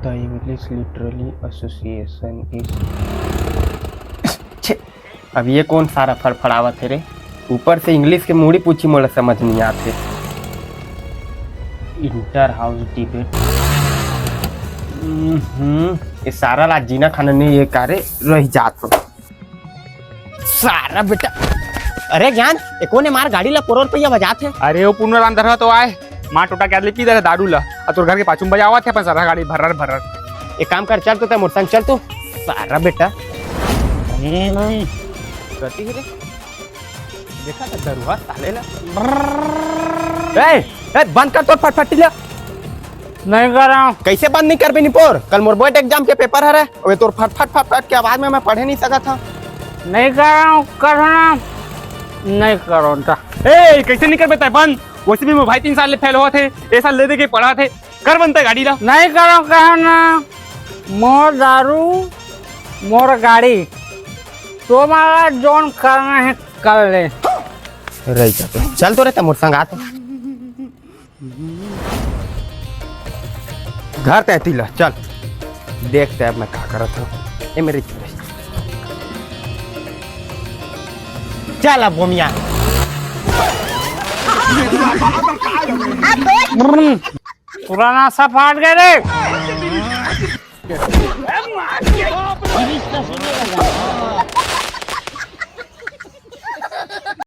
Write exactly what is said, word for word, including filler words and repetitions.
The English Literary Association is छे, अब ये कौन सारा फड़फड़ावत हे रे? ऊपर से इंग्लिश के मुड़ी पूछी मोला समझ नहीं आते। Inter house debate। हम्म, ये सारा ला जीना खाना नहीं, ये कारे रह जात हो। सारा बेटा। अरे ज्ञान, ए कोने मार गाड़ी ला पोरोर पहिया बजात हे? अरे वो पुनराम दरवा तो आए, माँ टोटा के आदमी पी दे रहे दारू ला, और तोर घर के पाछू में बजावत हे अपन सारा गाड़ी भर्रर भर्रर। एक काम कर, चल तो तै मोर संग चल तो। सारा बेटा। हम्म, गति हे रे। देखा था दरुआ साले ला। ए, ए, बंद कर तोर फटफटी ला। नहीं कर रहा हूँ। कैसे बंद नहीं करबे निपोर? कल मोर बोर्ड एग्जाम के पेपर हरे, ओए तोर फट फट फट फट के आवाज में मैं पढ़े नहीं सकत हूँ। नहीं कर रहा हूँ, करो ना। नहीं करो ना। ए, कैसे नहीं करबे तै बंद? वैसे भी मोर भाई तीन साल ले फेल होत हे, ए साल ले दे के पढ़ा थे। कर बंद तै गाड़ी ला। नहीं करो, कहो ना। मोर दारू, मोर गाड़ी, तुम्हारा जोन करना है कर ले। रही जा तो। चल तो रे, तै मोर संग आ तो। घर तै ती ला, चल। देखते अब मैं का करत हूँ। ए मेरी चल अब भूमिया। पुराना सा फाट गए रे।